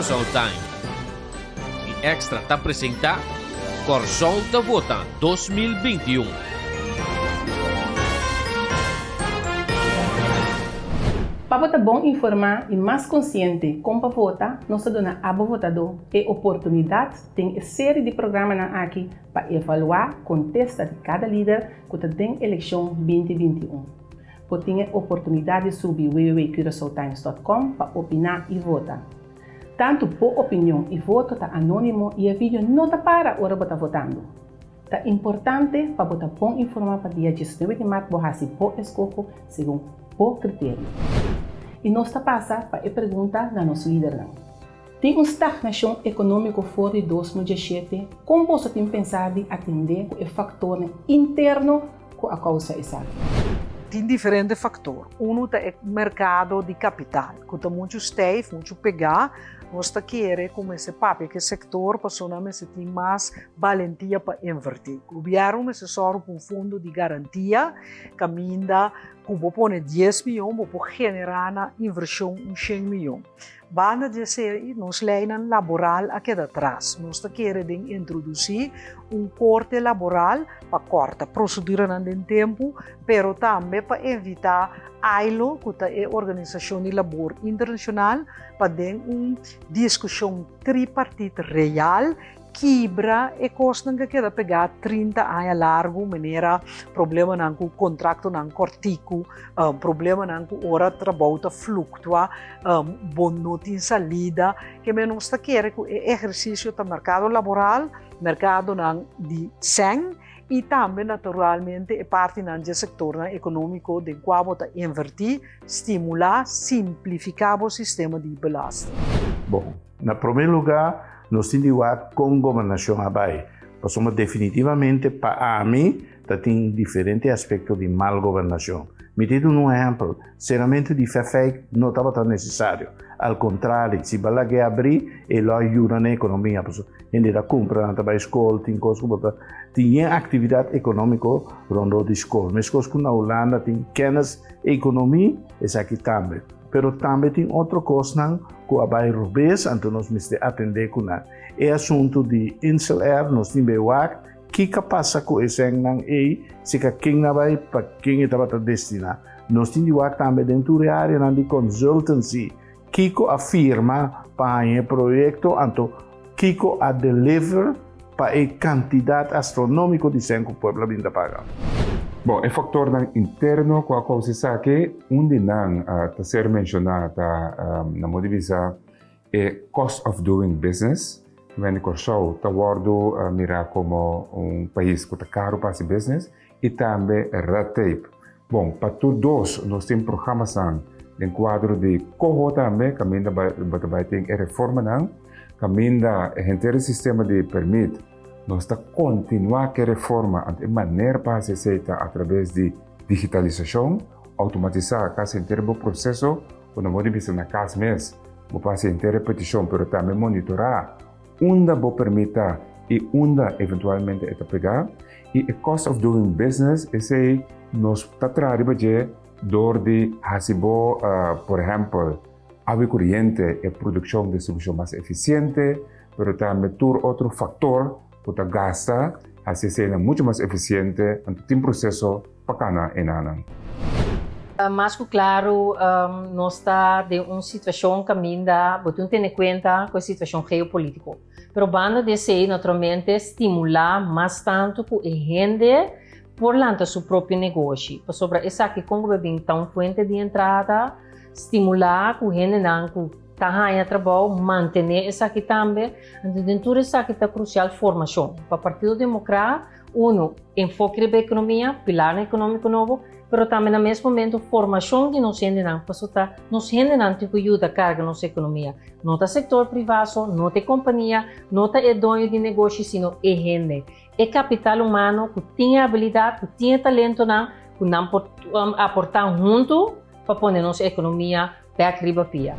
Curaçao Time i Extra ta presentá Kòrsou ta Vota 2021. Pa bo ta bon informá i mas konsiente kon pa vota, nos ta duna abo votadó e oportunidat den e seri di programanan aki pa evaluá kontesta di kada lider ku ta den elekshon 2021. Bo tin e oportunidat di subi www.curaçaotimes.com pa opiná i vota. Tantu bo opinion i voto ta anónimo i e video no ta para ora bo ta votando. Ta importante pa bo ta bon informá pa dia 19 di mart bo hasi bo eskoho segun bo kriterio. I nos ta pasa pa e pregunta na nos lidernan. Tin un stagnashon ekonómiko for di 2017, kon boso tin pensá di atendé ku e faktornan interno ku a kousa esaki? Tin diferente faktor. Unu ta e merkado di kapital, ku ta muchu stijf, muchu pegá. Nos ta kere ku mester papia ku e sektor pasobra nan mester tin mas balentia pa invertí. Gobièrnu mester sòru pa un fondo di garantia kaminda ku bo pone dies mion bo por generá na invershon un shen mion. Banda di esei, nos leinan laboral a keda tras. Nos ta kere den introdusí un korte laboral pa kòrta proseduranan den tempu, pero tambe pa evitá ILO, ku ta e organisashon di labor internashonal, pa den un diskushon tripartit real kibra e kosnan ku a keda pegá 30 aña largu, manera problemanan ku kontraktonan kòrtiku, problemanan ku ora trabou ta fluktua, bo no tin salida. Ke men nos ta kere ku e ehersisio ta merkado laboral, merkadonan di sèn i tambe naturalmente e partinan dje sektornan ekonómiko den kua bo ta invertí, stimulá, simplifiká bo sistema di belasting. Bon, na promé lugá nos tin di wak kon gobernashon a bai, pasobra definitivamente pa ami ta tin diferente aspekto di mal gobernashon. Mi ta duna un ehèmpel, seramentu di Fefijk no tabata nesesario, al kontrali, si bo a lag'é abrí e lo a yuda na ekonomia, pasobra hende ta kumpra, nan ta bai skol, tin kos ku bo ta tin yen aktividat ekonómiko rondó di skol. Meskos ku na Hulanda tin kennis Economie, esaki tambe. Pero tambe tin otro cosnan cu a bay robes, anto nos mester atende cu nan. E asunto di Insel Air, nos tin bay wak kico a pasa cu e sengnan ey, si ca ken a bay, pa ken e tabata destina. Nos tin di wak tambe den tur e areanan di consultancy, kico a firma pa haña e proyecto, anto kico a deliver pa e cantidad astronomico di cen cu pueblo a bin ta paga. Bon, e factornan interno cu a causa esaki, un di nan ta ser menciona ta, na modo di bisa, e cost of doing business. Wendy Corsou ta wordo mira como un pais cu ta caro pa haci business y tambe red tape. Bon, pa tur dos nos tin programasan den cuadro di coho tambe caminda bo ta bay tin e reformanan, caminda henter e sistema di permit nos ta continua cu e reforma, anto e manera pa haci esey ta a traves di digitalisacion, automatisa casi henter bo proceso cu no bo di bisa na cas mes bo por haci henter e peticion pero tambe monitora unda bo permit ta y unda eventualmente e ta pega. Y e cost of doing business esey nos ta traha riba dje door di haci bo, por ehempel, awa y coriente, e produccion, distribucion mas eficiente, pero tambe tur otro factor cu ta gasta haci eseynan mucho mas eficiente, anto tin proceso pa cana enanan. Mas cu claro nos ta den un situacion caminda bo tin tene cuenta cu e situacion geopolitico. Pero banda di esey naturalmente stimula mas tanto cu e hende por lanta su propio negoshi. Pasobra esaki con cu bo bin ta un fuente di entrada, stimula cu hendenan cu ta haña trabou, mantene esaki tambe. Anto den tur esaki ta crucial formacion. Pa Partido Democrat, uno, enfoke riba economia, pilarnan economico nobo, pero tambe na mes momento formacion di nos hendenan, pasobra ta nos hendenan tin cu yuda carga nos economia. No ta sector priva so, no ta e compania, no ta e doño di negoshi, sino e hende. E capital humano cu tin e habilidad, cu tin e talentonan, cu nan por aporta hunto pa pone nos economia bek riba pia.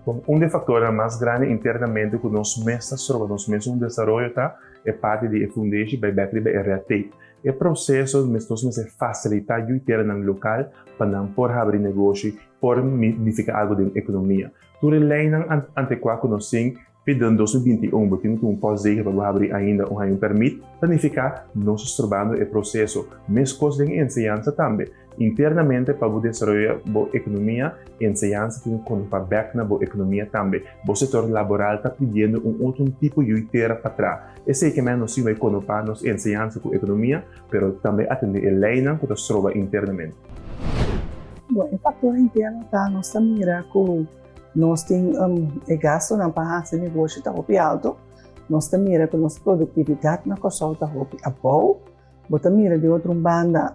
Bon, un di e factornan mas grandi internamente cu nos mes ta stroba nos mesun desaroyo ta e parti di e fundeshi bay bek riba e red tape. E proceso nos mester facilita yuiteranan local pa nan por habri negoshi, por nifica algo den economia. Tur e leinan antikuá ku nos tin fi den 2021, bo tin ku tin un postzegel pa bo habri ainda un haña un pèrmit, ta nifiká nos ta strobando e proseso. Meskos den enseñansa tambe. Internamente pa bo desaroya bo ekonomia, enseñansa tin ku konta bèk na bo ekonomia tambe. Bo sektor laboral ta pidiendo un otro tipo yui tera pa tra. Esei ke men nos tin bai konopá nos enseñansa ku ekonomia, pero tambe atendé e leinan ku ta stroba internamente. Bon, e faktor interno ta nos ta mira ku nos tin e gastunan pa hasi negoshi ta hopi alto. Nos ta mira ku nos produktividat na Kòrsou ta hopi abou. Bo ta mira di otro un banda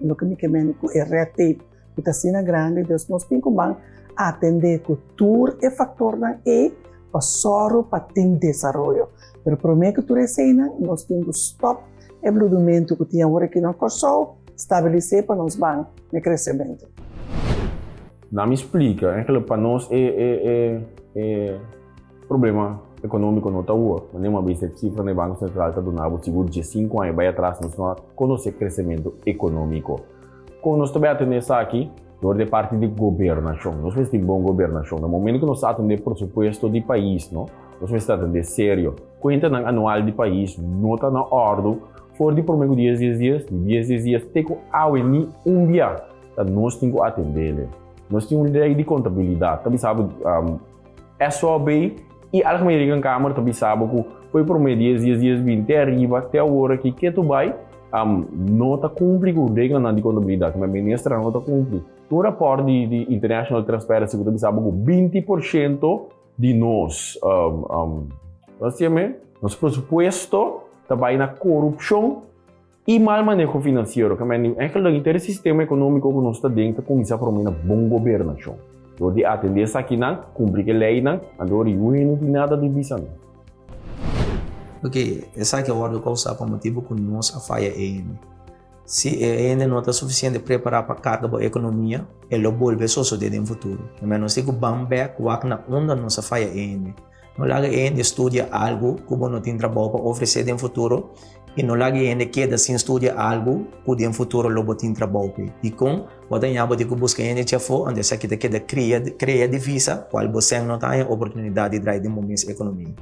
loke mi ke men ku e red tape ku ta asina grandi, dus nos tin ku ban atendé ku tur e faktornan ei pa sòru pa tin desaroyo. Pero promé ku tur eseinan nos tin ku stòp e bludumentu ku tin awor aki na Kòrsou, stabilis'é pa nos ban na kresementu. Na mi splika, eigenlijk pa nos e e e e Problema economico no ta awor. Manera mi a bisa e cifra na e Banco Central ta duna bo sigur diescinco aña bay atras nos no a conoce crecemento economico. Con nos ta bay atende esaki? Door di e parti di gobernacion. Nos mester tin bon gobernacion. Na momento cu nos ta atende presupuesto di pais no, nos mester atende serio. Cuentanan anual di pais no ta na ordo for di prome cu dies dies dies, di dies dies dies te cu awe ni un bia ta nos tin cu atendele. Nos tin un ley di contabilidad ta bisa bo. SOB i Algemeen Rekenkamer ta bisa bo ku foi promé dies dies dies bin te ariba te awor aki ketu bai no ta kumpli ku reglanan di kontabilidat, ma ministernan no ta kumpli. Tur rapòrt di di International Transparency ku ta bisa bo ku 20% di nos nos presupuesto ta bai na korupshon i mal maneho finansiero. Ke men eigenlijk den henter e sistema ekonómiko ku nos ta den ta kuminsá promé na bon gobernashon. Dor di atendé esakinan, kumpli ku e leinan, anto ora yu hende no tin nada di bisa nan. Ok, esaki a wòrdu kousá pa motibu ku nos a faya e hende. Si e hende no ta sufisiente prepará pa karga bo ekonomia, e lo bolbe sosodé den futuro. Ke nos tin ku ban bèk wak na unda nos a faya e hende. No laga e hende studia algu ku bo no tin trabou pa ofresé den futuro i no laga e hende keda sin studia algu ku den futuro lo bo tin trabou p'e. Dikon? Bo ta ña bo tin ku buska hende djafó, anto esaki ta keda kria krea divisa kual bo sèn no ta haña oportunidat di drai den bo mes ekonomia.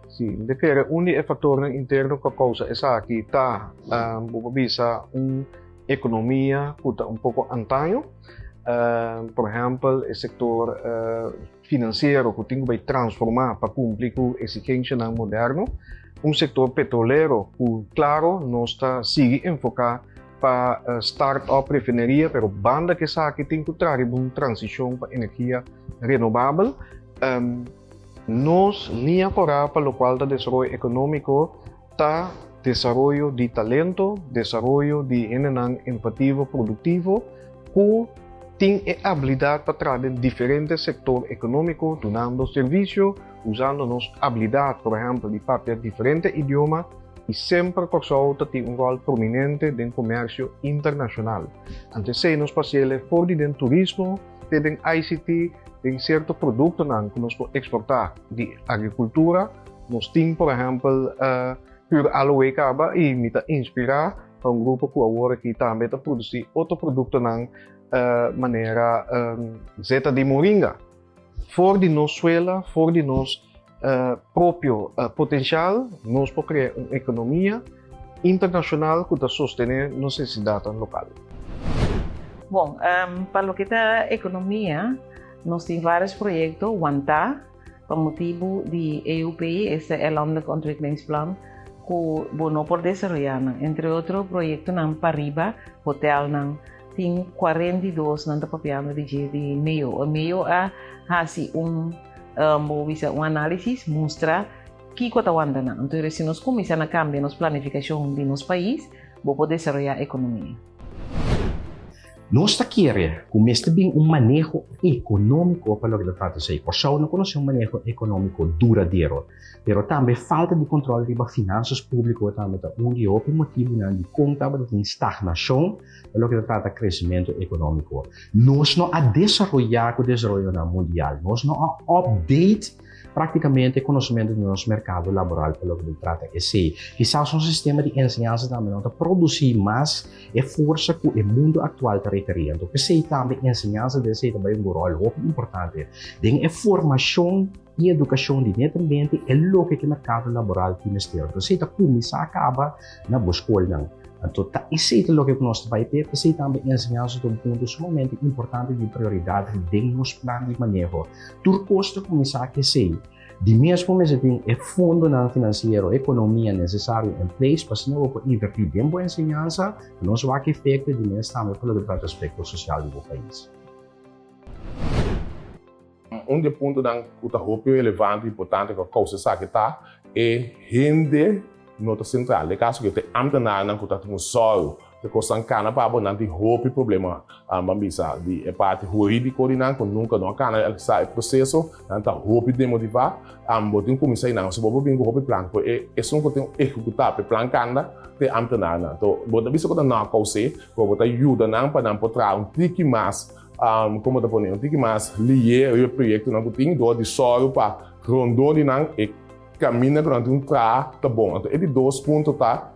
Sí, mi ta kere un di e faktornan interno ku a kousa esaki ta, bo por bisa, un ekonomia ku ta un poko antaño. Por ehèmpel, e sektor finansiero ku tin ku bai transformá pa kumpli ku eksigensianan moderno, un sektor petrolero ku klaro nos ta sigui enfoká pa start up refineria pero banda ku esaki tin ku traha riba un transishon pa energia renobabel. Nos liña kòrá pa lokual ta desaroyo ekonómiko ta desaroyo di talento, desaroyo di hendenan invativo, produktivo ku tin e abilidat pa traha den diferente sektor ekonómiko dunando servisio, usando nos abilidat por ehèmpel di papia diferente idioma i semper Kòrsou ta tin un ròl prominente den komèrsio internashonal. Anto esei nos por hasiel for di den turismo te den ICT, den sierto produktonan ku nos por eksportá di agrikultura. Nos tin por ehèmpel Pure Aloe kaba i mi ta inspirá pa un grupo ku awor aki tambe ta produsí otro produktonan manera zeta di moringa. For di nos suela, for di nos propio potensial nos por krea un ekonomia internashonal ku ta sostené nos nesesidatnan lokal. Bon, pa loke ta ekonomia nos tin vários proyekto wantá. Pa motibu di EUP, esta e Landelijk Ontwikkelingsplan, ku bo no por desaroyá nan. Entre otro proyektonan pariba, hotelnan, tin 42 nan ta papiando di dje di meo. E meo a hasi un, bo bisa un análisis, mustra kiko ta wanta nan. Anto si nos kuminsá na kambia nos planifikashon di nos pais, bo por desaroyá ekonomia. Nos ta kere ku mester bin un maneho ekonómiko pa loke ta trata esei. Kòrsou no konosé un maneho ekonómiko duradero, pero tambe falta di kontròl riba finansas públiko tambe ta un di e hopi motibunan dikon tabata tin stagnashon pa loke ta trata kresementu ekonómiko. Nos no a desaroyá ku desaroyonan mundial, nos no a update. Práktikamente e konosementu di nos merkado laboral pa loke ta trata esei. Kisas nos sistema di enseñansa tambe no ta produsí mas e forsa ku e mundu aktual ta rekerí. Anto p'esei tambe enseñansa den esei ta bai un ròl hopi importante den e formashon i edukashon di netamente e loke ku e merkado laboral tin mester. Anto esei ta kuminsá kaba na bo skolnan. Anto ta esei ta loke ku nos ta bai p'e, p'esei tambe enseñansa ta un punto sumamente importante di prioridat den nos plan di maneho. Tur kos ta kuminsá ku esei. Di mes por mester tin e fondonan finansiero, ekonomia nesesario en place pa asina bo por invertí den bo enseñansa, pa nos wak efekto di mes tambe pa loke ta trata aspekto sosial di bo pais. Un di e puntonan ku ta hopi relevante i importante ku a kousa esaki ta e hende no ta sentral. Den kaso ku e ta e ámtenarnan ku ta tin un sòru E kosnan kana pa bo, nan tin hopi problema, ban bisa, di e parti hurídiko di nan ku nunka no a kana realisá e proseso, nan ta hopi demotivá. Bo tin kuminsá i nan, si bo por bin ku hopi plan, ku e esun ku tin ehekutá pa e plan kanda ta e ámtenarnan. Anto bo ta bisa ku ta nò kous'é, pero bo ta yuda nan pa nan por traha un tiki mas, komo ta pone, un tiki mas lié riba e proyektonan ku tin dor di sòru pa rondó di nan e kaminda ku nan tin traha ta bon. Anto e di dos punto ta.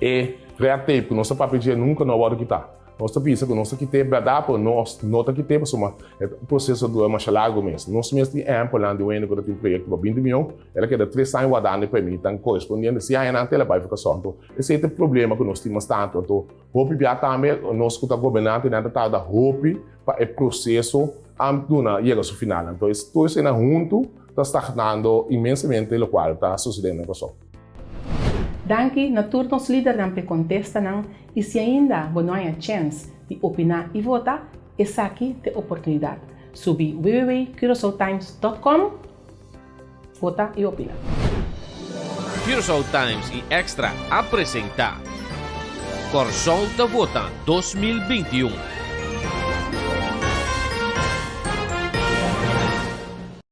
E red tape ku nos ta papia dje nunka no a wòrdu kitá. Nos ta bisa ku nos ta kit'é bèrdat, pero nos no ta kit'é pasobra e proseso a dura masha largu mes. Nos mes tin ehèmpelnan di un hende ku ta tin proyekto pa binti mion, el a keda tres aña wardando e permitnan korespondiente, si añanan antes el a bai vakason. Anto esei ta e problema ku nos tin mas tantu. Anto hopi bia tambe nos ku ta gobernantenan ta tarda hopi pa e proseso a duna yega su final. Anto tur eseinan huntu ta stagnando inmensamente lokual ta sosediendo na Kòrsou. Danki na tur nos lidernan p'e kontestanan i si ainda bo no haña chèns di opiná i vota, esaki t'e oportunidat. Subi www.curaçaotimes dot com, vota i opiná. Curaçao Times i Extra a presentá Kòrsou ta vota 2021.